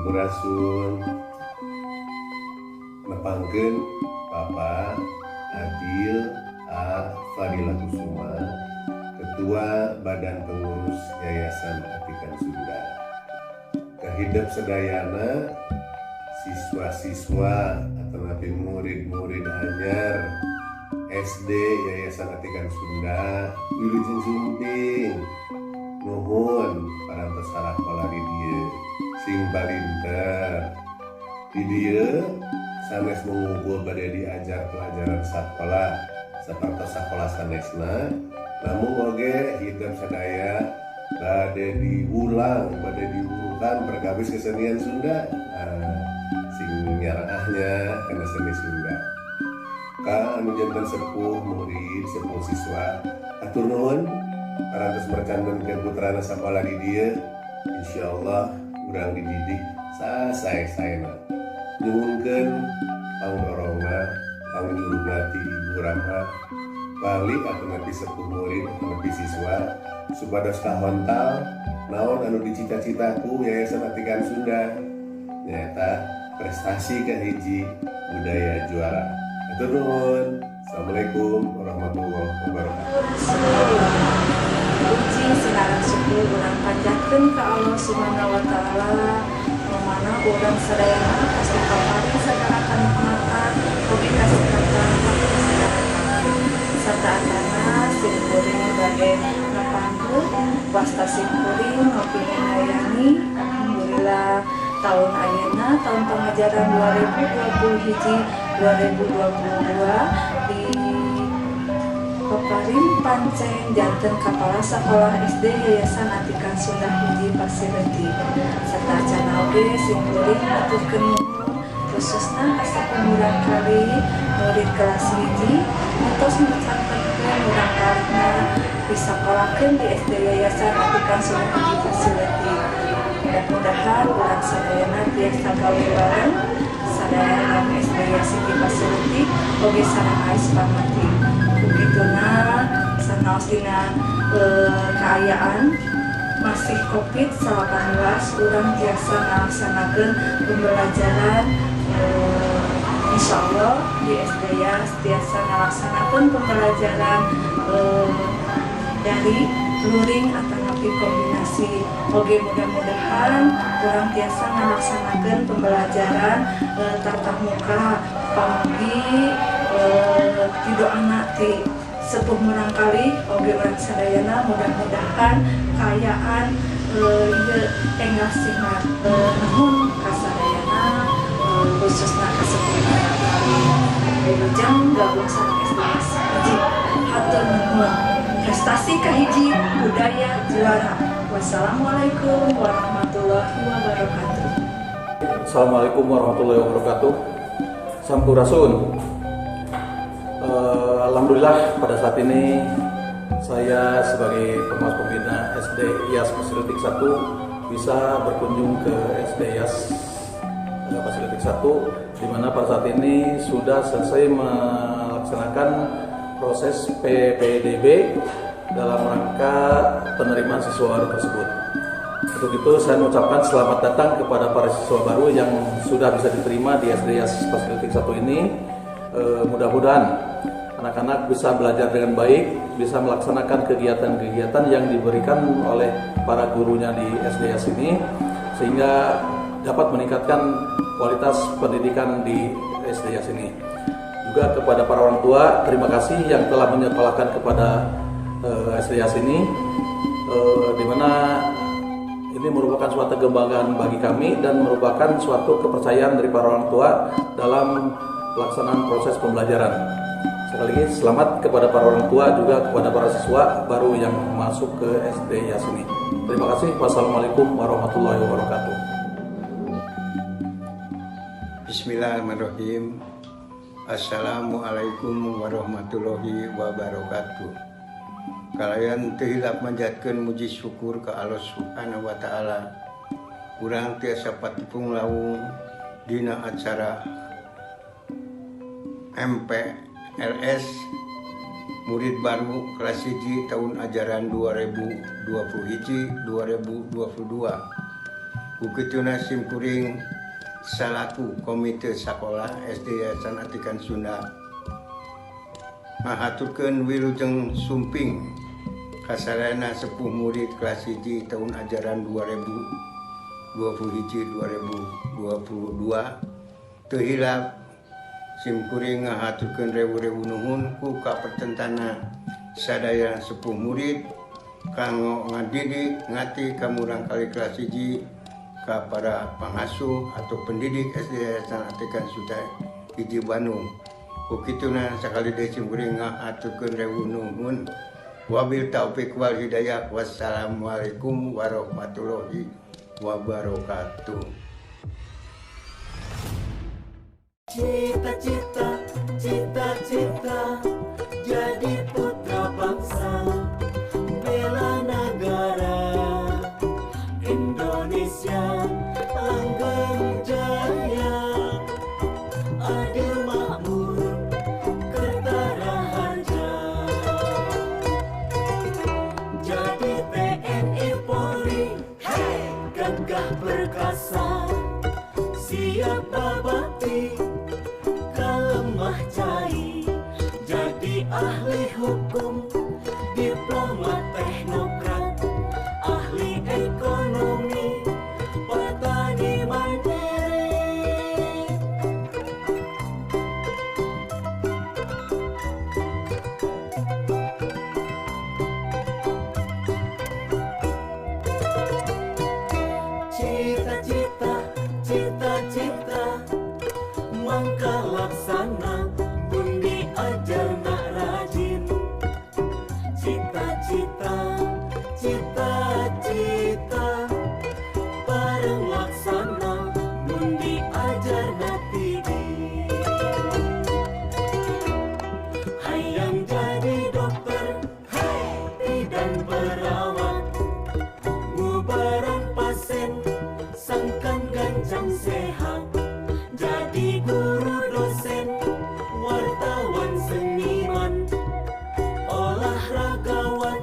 Sampurasun. Nepangkeun Bapak Adil A. Fadila Kusuma, Ketua Badan Pengurus Yayasan Atikan Sunda. Kahidep sedayana, siswa-siswa atau murid-murid anyar SD Yayasan Atikan Sunda, wilujeng sumping. Nuhun parantos sarakola di dieu, sing palinter. Di dieu sanes mung bade diajar pelajaran sakola sapertos sakola sanesna, namun oge hidep sadaya bade diulang, bade diurukan perkawis kesenian Sunda. Nah, sing nyaraahnya kana seni Sunda. Ka anu janten sepuh murid, sepuh siswa, atur nuhun parantos mercantenkeun putrana sakola di dieu. Insyaallah urang dididik sasae-saena. Nyuhunkeun pangdorongna, pangjurugna ti Ibu Rama wali atau nanti sepuh murid atau nanti siswa supados kahontal naon anu dicita-cita ku Yayasan Atikan Sunda, nyaeta prestasi kahiji, budaya juara. Hatur nuhun. Assalamualaikum warahmatullahi wabarakatuh. Puji sareng syukur urang panjatkeun ka Allah Subhanahu wa Taala, nu mana urang sadayana pasti kaparin sagala kanikmatan oge kasehatan segala serta atana. Sim kuring bade nepangkeun wasta sim kuring Nopi Hendayani. Alhamdulillah, tahun ayeuna, tahun pengajaran 2020 hiji 2022, di paparin pancen janten kepala sekolah SD Yayasan Atikan Sunda 1 Pasireutik. Serta acana oge sim kuring ngaturkeun nuhun khususna ka sapuh murangkalih murid kelas 1 atos mercantenkeun murangkalihna disakolahkeun di SD Yayasan Atikan Sunda 1 Pasireutik. Mudah-mudahan urang sadayana tiasa gawe bareng sadayana SD Yasiti Pasireutik oge sareng AIS Pamati. Begituna sanaos dina kaayaan masih COVID-19, urang tiasa ngalaksanakeun pembelajaran. Insya Allah di SD ya tiasa ngalaksanakeun pembelajaran dari luring atau napi kombinasi. Oge mudah-mudahan urang tiasa ngalaksanakeun pembelajaran tatap muka. Pamugi ti doana ti sepuh murangkalih oge urang sadayana, mudah-mudahan kaayaan ieu enggal sirna. Nuhun kasadayana, khususna ka sepuh murangkalih. Wilujeng gabung sareng SD 1. Hatur nuhun. Prestasi kahiji, budaya juara. Wassalamualaikum warahmatullahi wabarakatuh. Assalamualaikum warahmatullahi wabarakatuh. Sampurasun. Alhamdulillah, pada saat ini saya sebagai pengawas pembina SD IAS Pasireutik 1 bisa berkunjung ke SD IAS Pasireutik 1, di mana pada saat ini sudah selesai melaksanakan proses PPDB dalam rangka penerimaan siswa baru tersebut. Untuk itu saya mengucapkan selamat datang kepada para siswa baru yang sudah bisa diterima di SD IAS Pasireutik 1 ini. Mudah-mudahan anak-anak bisa belajar dengan baik, bisa melaksanakan kegiatan-kegiatan yang diberikan oleh para gurunya di SDIAS ini, sehingga dapat meningkatkan kualitas pendidikan di SDIAS ini. Juga kepada para orang tua, terima kasih yang telah menyekolahkan kepada SDIAS ini, di mana ini merupakan suatu kebanggaan bagi kami dan merupakan suatu kepercayaan dari para orang tua dalam pelaksanaan proses pembelajaran. Sekali lagi selamat kepada para orang tua, juga kepada para siswa baru yang masuk ke SD IAS ini. Terima kasih. Wassalamualaikum warahmatullahi wabarakatuh. Bismillahirrahmanirrahim. Assalamualaikum warahmatullahi wabarakatuh. Kalayan teu hilap manjatkeun muji syukur ka Allah Subhanahu wa Taala. Urang tiasa patepung lawung dina acara MPLS murid baru kelas 1 tahun ajaran 2020 hiji 2022. Ku kituna simkuring salaku komite sakola SD Yayasan Atikan Sunda ngahaturkeun wilujeng sumping kasadayana sepuh murid kelas 1 tahun ajaran 2021 2022. Teu hilap simkuring ngahaturkeun rewu-rewu nuhun ku kapertentana sadaya sepuh murid kanggo ngadidik ngati ka murangkalih kelas 1, ka para pangasuh atau pendidik SD Yayasan Atikan Sunda 1 Bandung. Ku kituna sakali deui simkuring ngahaturkeun rewu nuhun. Wabil taufik wal hidayah. Wassalamualaikum warahmatullahi wabarakatuh. Cita-cita, cita-cita, jadi putra bangsa, bela negara, Indonesia langgeng jaya, adil makmur, kerta raharja. Jadi TNI Polri, hey, gagah perkasa, siap babakti, kalemah cai, jadi ahli hukum, diplomat teknokrat, ahli ekonomi, petani mandiri. Cita-cita, cita-cita, mangka laksana, pun diajar nak rajin. Cita-cita, cita-cita, bareng laksana, pun diajar nak tidi. Hayang jadi dokter, hey, bidan perawat, ngubaran pasien, sangkan gancang sehat. Jadi guru dosen, wartawan seniman, olahragawan,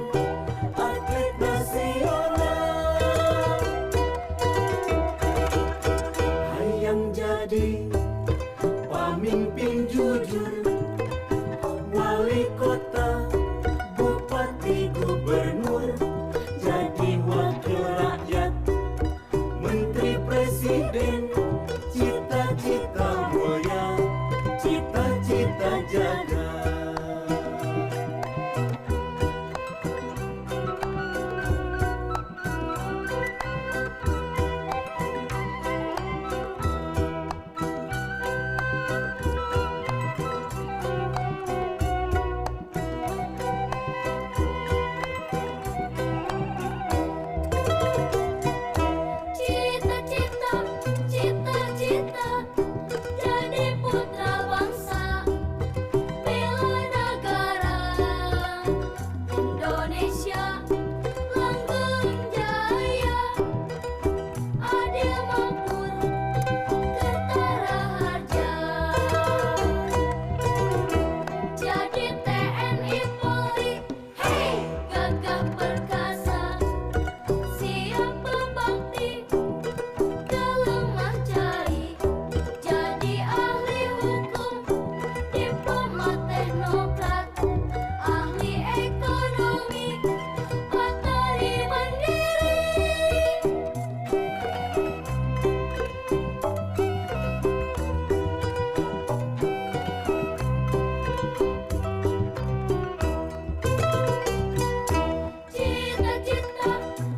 atlet nasional. Hayang jadi pemimpin jujur, wali kota, bupati, gubernur, jadi wakil rakyat, menteri presiden. Cita-cita mulia, cita-cita jaga. Cita-cita, cita-cita, jadi putra bangsa, bela negara, Indonesia langgeng jaya, adil makmur, kerta raharja. Jadi TNI Polri, hey, gagah perkasa, siap berbakti, kelemah cai, jadi ahli hukum, diplomat teknokrat, ahli ekonomi, petani mandiri. Cita-cita,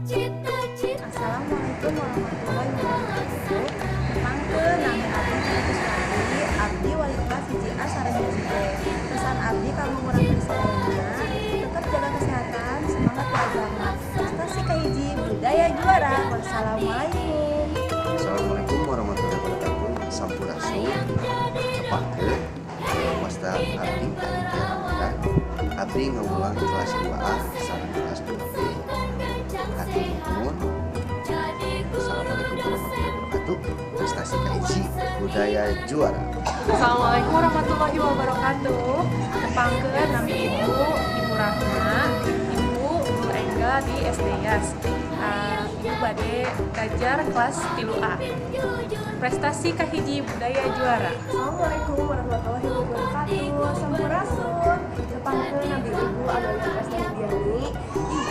cita-cita. Assalamualaikum warahmatullahi wabarakatuh. Tepangkeun nami abdi Kuswati, abdi wali kelas 1 A sareng 1 B. Pesan abdi kanggo murangkalih sadayana, tetap jaga kesehatan, semangat beragama. Prestasi kahiji, budaya juara. Wassalamualaikum. Assalamualaikum warahmatullahi wabarakatuh. Sampurasun. Tepangkeun wasta abdi Aditya Ramadan. Abdi ngawulang kelas 2A sareng kelas 2B. Hatur nuhun. Assalamualaikum warahmatullahi wabarakatuh. Prestasi kahiji, budaya juara. Assalamualaikum warahmatullahi wabarakatuh. Tepangkeun nami Ibu, Ibu Rahma, Ibu Guru Engga di SD Yas. Ibu bade ngajar kelas 3A. Prestasi kahiji budaya juara. Assalamualaikum warahmatullahi wabarakatuh. Sampurasun. Tepangkeun nami Ibu Amelia Prestidiani.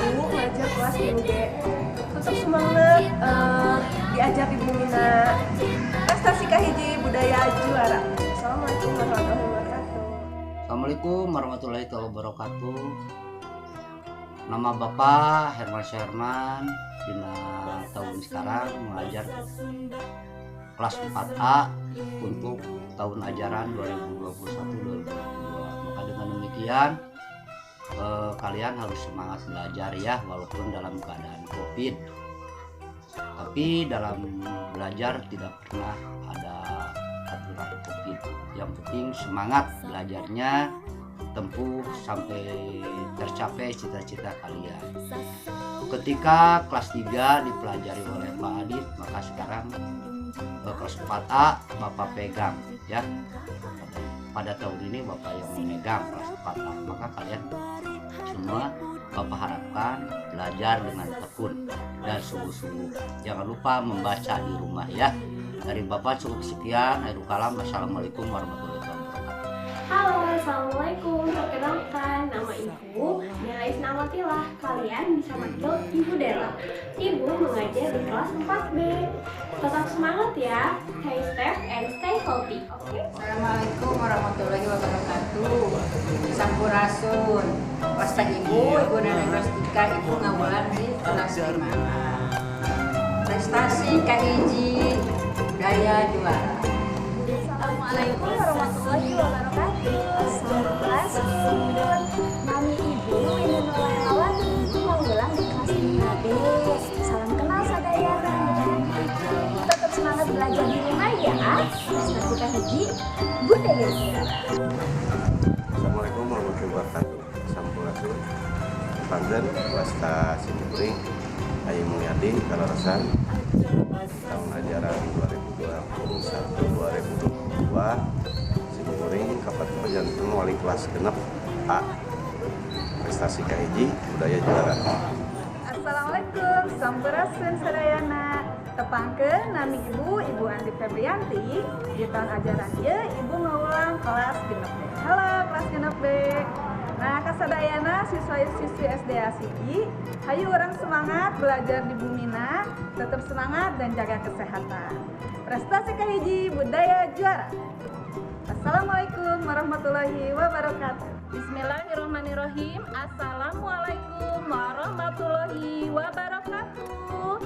Ibu ngajar kelas 3B. Tetap semangat diajar di Bumina. Prestasi kahiji budaya juara. Assalamualaikum warahmatullahi wabarakatuh. Assalamualaikum warahmatullahi wabarakatuh. Nama Bapak Herman Sherman, dina tahun sekarang mengajar kelas 4A untuk tahun ajaran 2021-2022. Maka dengan demikian kalian harus semangat belajar ya, walaupun dalam keadaan Covid. Tapi dalam belajar tidak pernah ada aturan Covid. Yang penting semangat belajarnya, tempuh sampai tercapai cita-cita kalian. Ketika kelas 3 dipelajari oleh Pak Adit, maka sekarang kelas 4A Bapak pegang ya. Pada tahun ini Bapak yang memegang kelas 4A, maka kalian semua Bapak harapkan belajar dengan tekun dan sungguh-sungguh. Jangan lupa membaca di rumah ya. Dari Bapak cukup sekian. Akhirul kalam. Wassalamualaikum warahmatullahi wabarakatuh. Halo, Assalamualaikum. Perkenalkan, nama Ibu Dela Isnawatilah. Kalian bisa manggil Ibu Dela. Ibu mengajar di kelas 4B. Tetap semangat ya. Stay safe and stay healthy. Oke? Okay? Assalamualaikum warahmatullahi wabarakatuh. Sampurasun. Wasta Ibu, Ibu Neneng Rostika, Ibu ngawulang di kelas 5A. Prestasi kahiji budaya juara. Assalamualaikum warahmatullahi wabarakatuh. Sampurasun. Nami Ibu Windy Nurlailawati, ngawulang di kelas 5B. Salam kenal sadayana. Tetap semangat belajar di rumah ya. Prestasi kahiji budaya juara. Assalamualaikum warahmatullahi wabarakatuh. Sampurasun. Panggil wasta simkuring Ayi Mulyadi kaleresan tahun ajaran 2021-2022 simkuring kapat janten wali kelas genep A. Prestasi kahiji budaya juara. Assalamualaikum, sampurasun sadayana. Tepangkeun nami Ibu, Ibu Andi Febrianti. Di tahun ajaran ieu Ibu ngawulang kelas genep B. Halo kelas genep B. Nah, kasadayana siswa-siswi SD Asigi, hayu urang semangat belajar di Bumina, tetap semangat dan jaga kesehatan. Prestasi kahiji budaya juara. Assalamualaikum warahmatullahi wabarakatuh. Bismillahirrahmanirrahim. Assalamualaikum warahmatullahi wabarakatuh.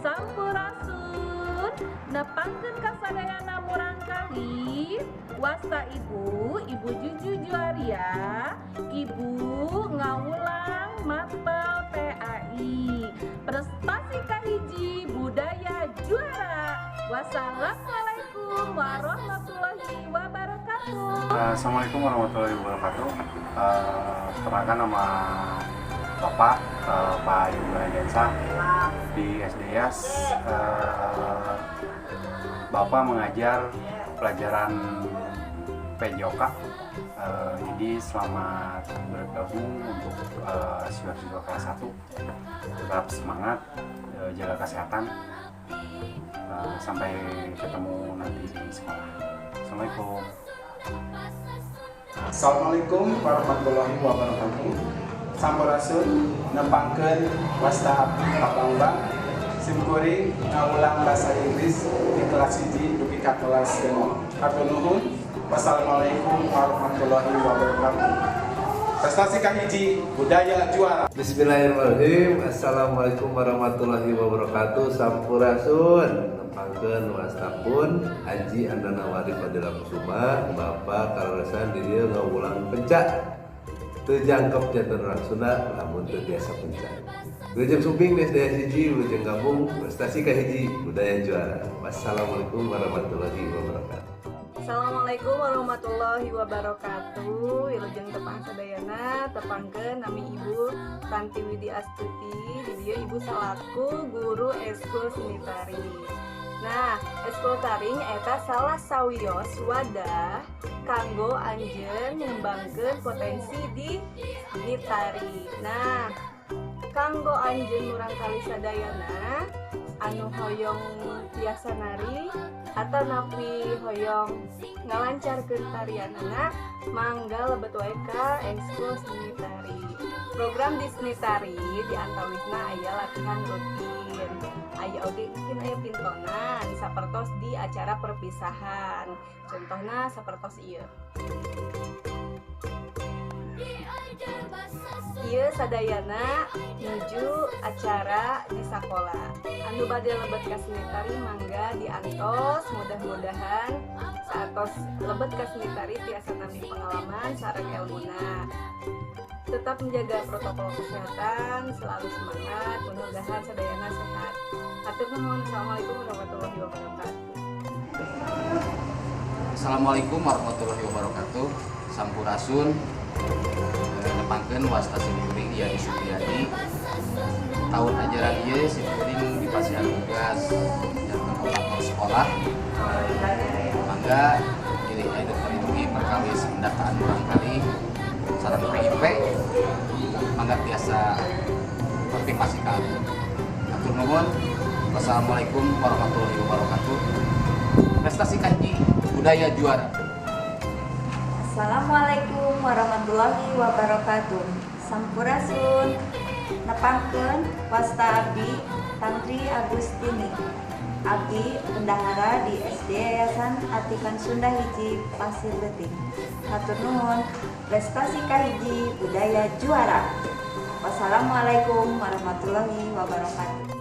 Sampurasun. Nepangkeun kasadayana murangkali. Wasta Ibu, Ibu Juju Juaria. Ibu ngawulang mapel PAI. Prestasi kahiji budaya juara. Wassalamualaikum warahmatullahi wabarakatuh. Assalamualaikum warahmatullahi wabarakatuh. Perkenalkan nama Bapak Pak Yuga Jansa di SDS. Bapak mengajar pelajaran PJOK. Jadi selamat bergabung untuk siswa-siswa kelas 1. Tetap semangat, jaga kesehatan. Sampai ketemu nanti di sekolah. Assalamualaikum. Assalamualaikum warahmatullahi wabarakatuh. Sampurasun, nepangkeun wasta abdi Pak Bambang. Simkuring ngawulang bahasa Inggris di kelas 1 dugi ka kelas 6. Hatur nuhun. Wassalamualaikum warahmatullahi wabarakatuh. Prestasi kahiji budaya juara. Bismillahirrahmanirrahim. Assalamualaikum warahmatullahi wabarakatuh. Sampurasun. Nepangkeun wasta pun Haji Andanawari Fadila Kusuma, Bapak kaleresan di dieu ngawulang pencak. Teu jangkep janten urang Sunda lamun teu biasa pencak. Wilujeng sumping di SD hiji, wilujeng gabung prestasi kahiji budaya juara. Wassalamualaikum warahmatullahi wabarakatuh. Assalamualaikum warahmatullahi wabarakatuh. Wilujeng tepang sadayana, tepangkeun nami Ibu Tanti Widi Astuti. Di dieu Ibu salaku guru eskul seni tari. Nah, eskul tari nyaeta salah sawios wadah kanggo anjeun ngembangkeun potensi di tari. Nah, Kanggo anjeun murangkali sadayana anu hoyong tiasa nari atau napi hoyong ngalancarkeun tarianana, mangga lebet wae ka ekskul seni tari. Program di seni tari di antawisna aya latihan rutin, aya oge mungkin aya pintonan sapertos di acara perpisahan, contohna sapertos ieu. Ieu sadayana nuju acara di sakola. Anu bade lebet ka seni tari mangga diantos, mudah-mudahan saatos lebet ka seni tari tiasa nambih pengalaman sareng elmuna. Tetap menjaga protokol kesehatan, selalu semangat, mudah-mudahan sadayana sehat. Hatur nuhun. Assalamualaikum warahmatullahi wabarakatuh. Assalamualaikum warahmatullahi wabarakatuh. Sampurasun. Nepangkeun wasta simkuring Yadi Supriyadi. Tahun ajaran ieu simkuring dipasihan tugas janten operator sekolah. Mangga pilih aya perlindungi perkawis pendataan murangkali sareng PIP, mangga tiasa konfirmasi ka abdi. Hatur nuhun. Wassalamualaikum warahmatullahi wabarakatuh. Prestasi kahiji, budaya juara. Assalamualaikum warahmatullahi wabarakatuh. Sampurasun. Nepangkeun wasta abdi Tantri Agustini. Abdi bendahara di SD Yayasan Atikan Sunda Hiji Pasir Leutik. Hatur nuhun. Prestasi kahiji, budaya juara. Wassalamualaikum warahmatullahi wabarakatuh.